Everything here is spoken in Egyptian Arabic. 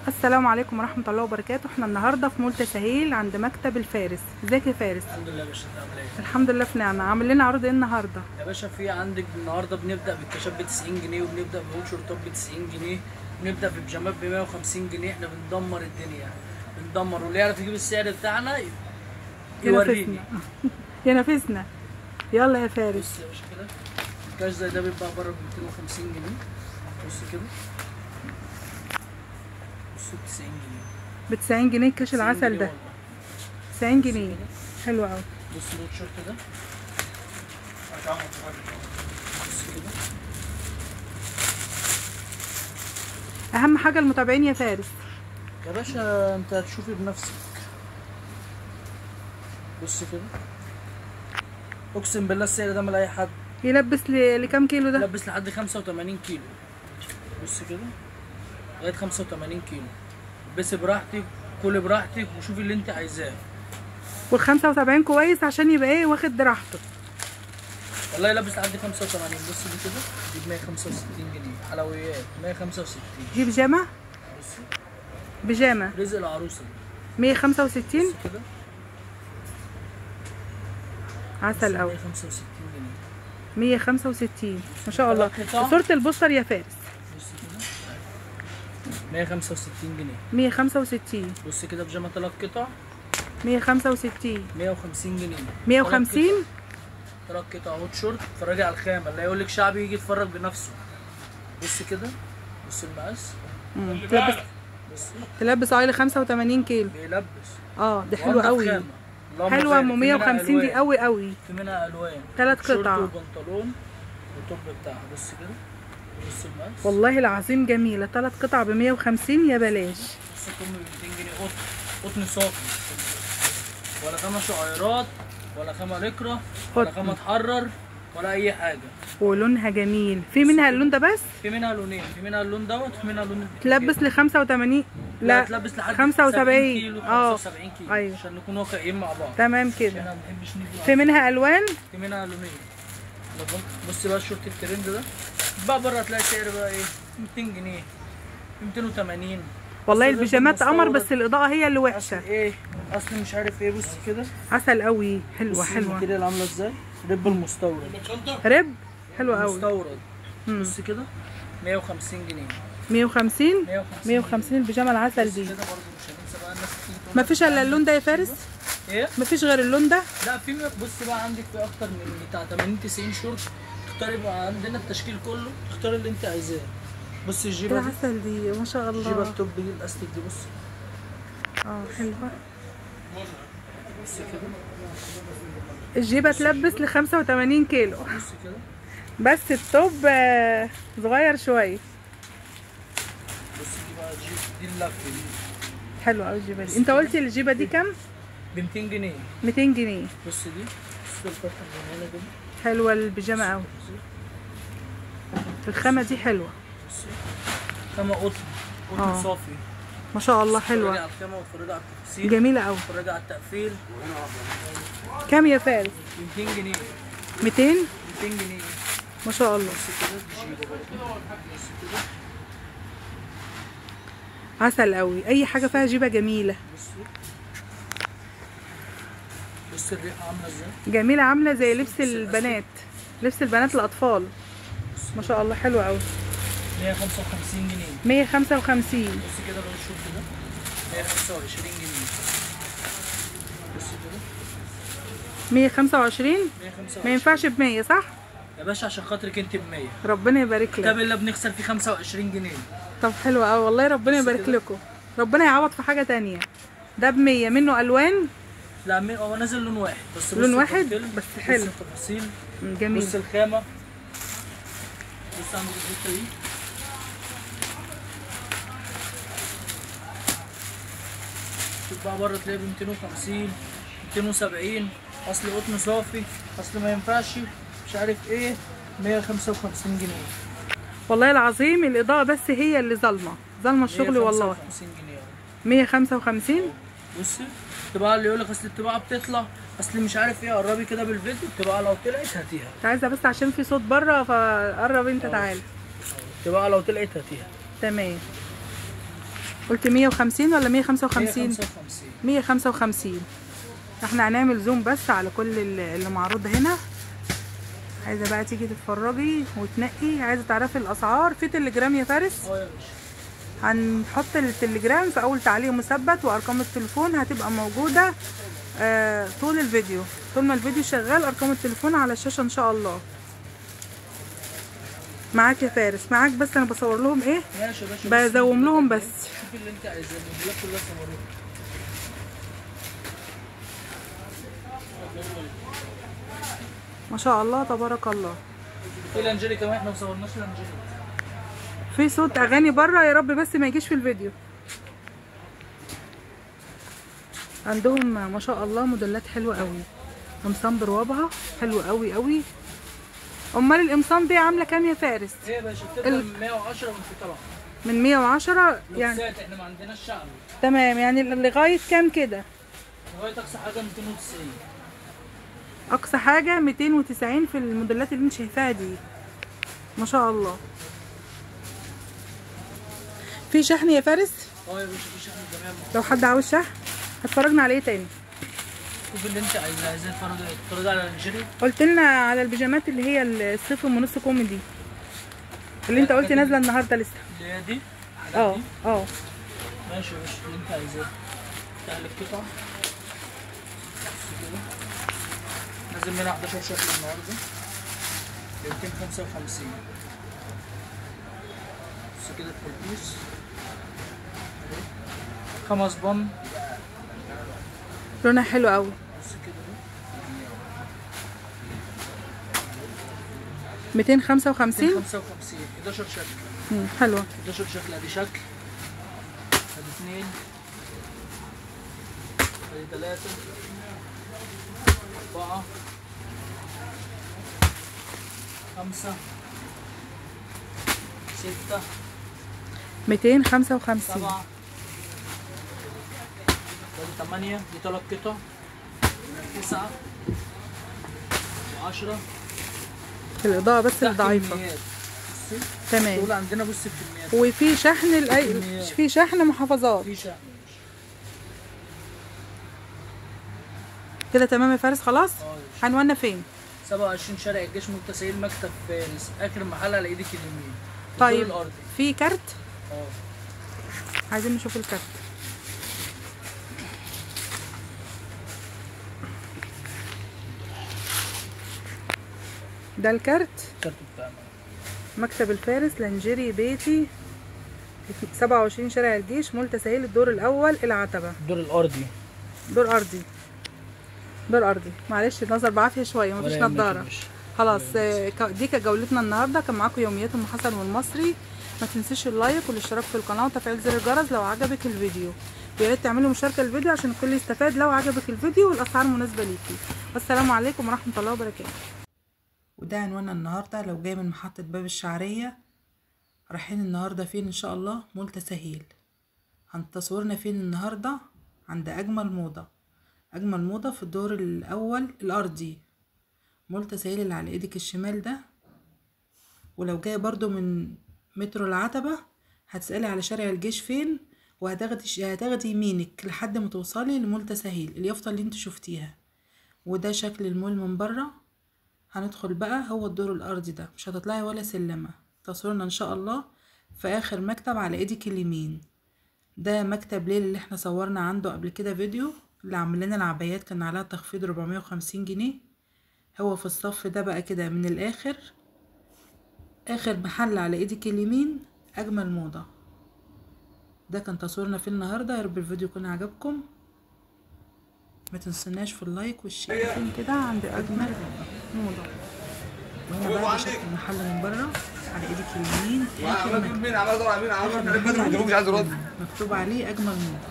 السلام عليكم ورحمة الله وبركاته. احنا النهارده في مول تسهيل عند مكتب الفارس. ازيك يا فارس؟ الحمد لله يا باشا، انت عامل ايه؟ الحمد لله في نعمة. عامل لنا عروض ايه النهارده؟ يا باشا في عندك النهارده بنبدأ بالكشاف ب 90 جنيه، وبنبدأ بهوت شورتات ب 90 جنيه، بنبدأ ببيجامات ب 150 جنيه. احنا بندمر الدنيا، بندمر، واللي يعرف يجيب السعر بتاعنا يوريني. ينافسنا. يلا يا فارس. بص يا باشا كده، الكاش زي ده بيتباع بره ب 250 جنيه. بص كده، بص ب 90 جنيه. ب 90 جنيه الكاش العسل ده 90 جنيه. حلو قوي. بص الهوت شورت ده، بص كده. اهم حاجة المتابعين يا فارس. يا باشا انت هتشوفي بنفسك. بص كده، اقسم بالله السعر ده ما لاي حد. يلبس لكام كيلو ده؟ يلبس لحد 85 كيلو. بص كده، لغاية 85 كيلو. البسي براحتك، كلي براحتك، وشوفي اللي انت عايزاه. وال 75 كويس عشان يبقى ايه، واخد راحته. والله يلبس لحد 85. بص دي كده، دي ب 165 جنيه. حلويات 165. دي بيجامه؟ بصي بيجامه رزق العروسة 165. بص كده عسل قوي. 165 جنيه. 165 ما شاء الله. صورة البوستر يا فارس. بص كده 165 جنيه. 165. بص كده بيجامه 3 قطع 165. 150 جنيه. 150 3 قطع hot short. اتفرجي على الخامة، اللي هيقول لك شعبي يجي يتفرج بنفسه. بص كده، بص المقاس. تلبس، تلبس عيل 85 كيلو بيلبس. دي حلوة قوي. حلوة ام 150 دي قوي قوي. في منها الوان، 3 قطع، شورت وبنطلون وال top بتاعها. بص كده، بص المقاس. والله العظيم جميلة. 3 قطع ب 150 يا بلاش. بص الكم ب 200 جنيه. قطن، قطن صافي، ولا خامة شعيرات، ولا خامة لكرة، ولا خامة تحرر، ولا اي حاجة. ولونها جميل. في منها اللون ده بس؟ في منها لونين، في منها اللون دوت، وفي منها اللون. تلبس ل 85. لا تلبس لحد 75 كيلو. 75 كيلو. أيوه. عشان نكون واقعيين مع بعض. تمام كده. في منها الوان؟ في منها لونين. بص بقى الشورت الترند ده بقى بره هتلاقي سعر بقى ايه، 200 جنيه، 280. والله البيجامات قمر، بس الاضاءة هي اللي وحشة. ايه اصل مش عارف ايه. بص كده عسل قوي. حلوة حلوة. ال material عامله ازاي؟ rib المستورد. rib حلوة قوي مستورد. بص كده 150 جنيه. 150. 150 البيجامه العسل دي. كده برضه مش هننسى بقى الناس تيجي تقول مفيش الا اللون ده يا فارس. ايه؟ مفيش غير اللون ده؟ لا في. بص بقى عندك في اكتر من بتاع 80 90 شورت. تختاري بقى، عندنا التشكيل كله، تختاري اللي انت عايزاه. بص الجيبه دي العسل دي ما شاء الله. الجيبه ال top دي الاستيك دي. بص حلوة. بص كده الجيبه تلبس ل 85 كيلو. بص كده، بس ال top صغير شوية. بص دي بقى الجيب دي اللفة دي حلوة قوي. الجيبه دي انت قلتي الجيبه دي كام؟ ب 200 جنيه. 200 جنيه. بص دي، بص الفتحة من هنا كده. حلوة البيجامه قوي. الخامة دي حلوة. خامة قطن، قطن صافي ما شاء الله. حلوة. اتفرجي على الخامة واتفرجي على التفاصيل. جميلة قوي. اتفرجي على التقفيل. كام يا فارس؟ 200 جنيه. 200؟ 200 جنيه ما شاء الله. بص كده الجيبه برضه. بص كده عسل قوي. اي حاجة فيها جيبه جميلة. بص الريحة عامله ازاي؟ جميلة، عامله زي لبس البنات، لبس البنات الاطفال. ما شاء الله حلوة قوي. 155 جنيه. 155. بص كده بقى الشورت ده 125 جنيه. بص كده 125. ما ينفعش ب 100 صح؟ يا باشا عشان خاطرك انت ب 100. ربنا يبارك لك. كتاب الله بنخسر فيه 25 جنيه. طب حلو قوي والله، ربنا يبارك لكم. ربنا يعوض في حاجة ثانية. ده ب 100 منه الوان؟ لا هو نازل لون واحد بس. لون واحد بس حلو. بص التفاصيل جميل. بص الخامة. بص عندك الحتة دي. شوف بقى بره تلاقي ب 250 270. اصل قطن صافي، اصل ما ينفعش، مش عارف ايه. 155 جنيه. والله العظيم الاضاءة بس هي اللي ظالمه، ظالمه الشغل والله. 155 جنيه. 155. بصي الطباعة اللي يقول لك اصل الطباعة بتطلع، اصل مش عارف ايه. قربي كده بالفيديو، الطباعة لو طلعت هاتيها. انت عايزه بس عشان في صوت بره فقرب انت. تعالى. الطباعة لو طلعت هاتيها. تمام. قلت 150 ولا 155؟ 155. 155. احنا هنعمل زوم بس على كل اللي معروض هنا. عايزه بقى تيجي تتفرجي وتنقي، عايزه تعرفي الاسعار في تليجرام يا فارس. اه يا باشا، هنحط التليجرام في اول تعليق مثبت، وارقام التليفون هتبقى موجودة طول الفيديو، طول ما الفيديو شغال ارقام التليفون على الشاشة ان شاء الله. معاك يا فارس، معاك، بس انا بصور لهم ايه؟ ماشي يا باشا، بزوم لهم بس. شوفي اللي انت عايزاه، الموديلات كلها صوروها. ما شاء الله تبارك الله. في لانجيري كمان، احنا ما صورناش لانجيري. في صوت اغاني بره، يا رب بس ما يجيش في الفيديو. عندهم ما شاء الله موديلات حلوة قوي، قمصان بروابها حلوة قوي قوي. امال القمصان دي عامله كام يا فارس؟ ايه يا باشا؟ بتبدا من 110 وانت طالعه. من 110 يعني احنا ما عندناش شعبي. تمام، يعني لغاية كام كده؟ لغاية اقصى حاجة 290. اقصى حاجة 290 في الموديلات اللي انت شايفاها دي. ما شاء الله. في شحن يا فارس؟ اه يا باشا في شحن جميع المحافظات. لو حد عاوز شحن. هتفرجنا على ايه تاني؟ شوف اللي انت عايزاه. عايزاه تتفرجي على الانجيري؟ قلت لنا على البيجامات اللي هي الصيف ونص كم دي، اللي انت قلتي نازله النهارده لسه، اللي هي دي. اه اه ماشي يا باشا، اللي انت عايزاه. تعالى القطع كده، نازل منها 11 شكل النهارده ب 255. بص كده التلبيس 5 بن، لونها حلو قوي. بص كده 255. 255 11 شكل. حلوة. 11 شكل. ادي شكل، ادي 2، ادي 3، 4، 5، 6، 255، 7، 8، دي 3 قطع، 9 و10. الإضاءة بس الضعيفة. تمام. دول عندنا بص الكميات. وفي شحن في شحن محافظات. في شحن كده. تمام يا فارس، خلاص؟ عنواننا فين؟ 27 شارع الجيش، متسائل، مكتب فارس، آخر محل على إيدك اليمين. طيب في كارت؟ عايزين نشوف الكارت. ده الكارت، الكارت بتاعنا مكتب الفارس، لانجيري بيتي، 27 شارع الجيش، مول تسهيل، الدور الاول، العتبة. الدور الارضي. دور ارضي، دور ارضي. معلش النظر بعافية شوية، مفيش نضاره. خلاص دي كانت جولتنا النهارده، كان معاكم يوميات ام حسن والمصري. ما تنسيش ال like والاشتراك في القناة وتفعيل زر الجرس لو عجبك الفيديو، ويا ريت تعملوا مشاركة للفيديو عشان الكل يستفاد لو عجبك الفيديو والاسعار مناسبة ليكي. والسلام عليكم ورحمة الله وبركاته. وده عنواننا النهارده. لو جاي من محطة باب الشعرية، رايحين النهارده فين ان شاء الله؟ مول تسهيل. هنتصورنا فين النهارده؟ عند اجمل موضة. اجمل موضة في الدور الاول الارضي، مول تسهيل اللي على ايدك الشمال ده. ولو جاي برضو من مترو العتبة هتسألي على شارع الجيش فين، وهتاخدي يمينك لحد ما توصلي لمول تسهيل، اليافطة اللي انت شفتيها. وده شكل المول من بره. هندخل بقى، هو الدور الارضي ده، مش هتطلعي ولا سلمة. تصورنا ان شاء الله في اخر مكتب على ايدك اليمين. ده مكتب ليل اللي احنا صورنا عنده قبل كده فيديو، اللي عامل لنا العبايات كان عليها تخفيض 450 جنيه. هو في الصف ده بقى كده من الاخر، اخر محل على ايدك اليمين، اجمل موضة. ده كان تصويرنا في النهارده. يا رب الفيديو يكون عجبكم، ما تنسوناش في ال like وال share. كده عند اجمل موضة. وهنا بقى شكل المحل من بره على ايدك اليمين، اخر مكتوب عليه اجمل موضة.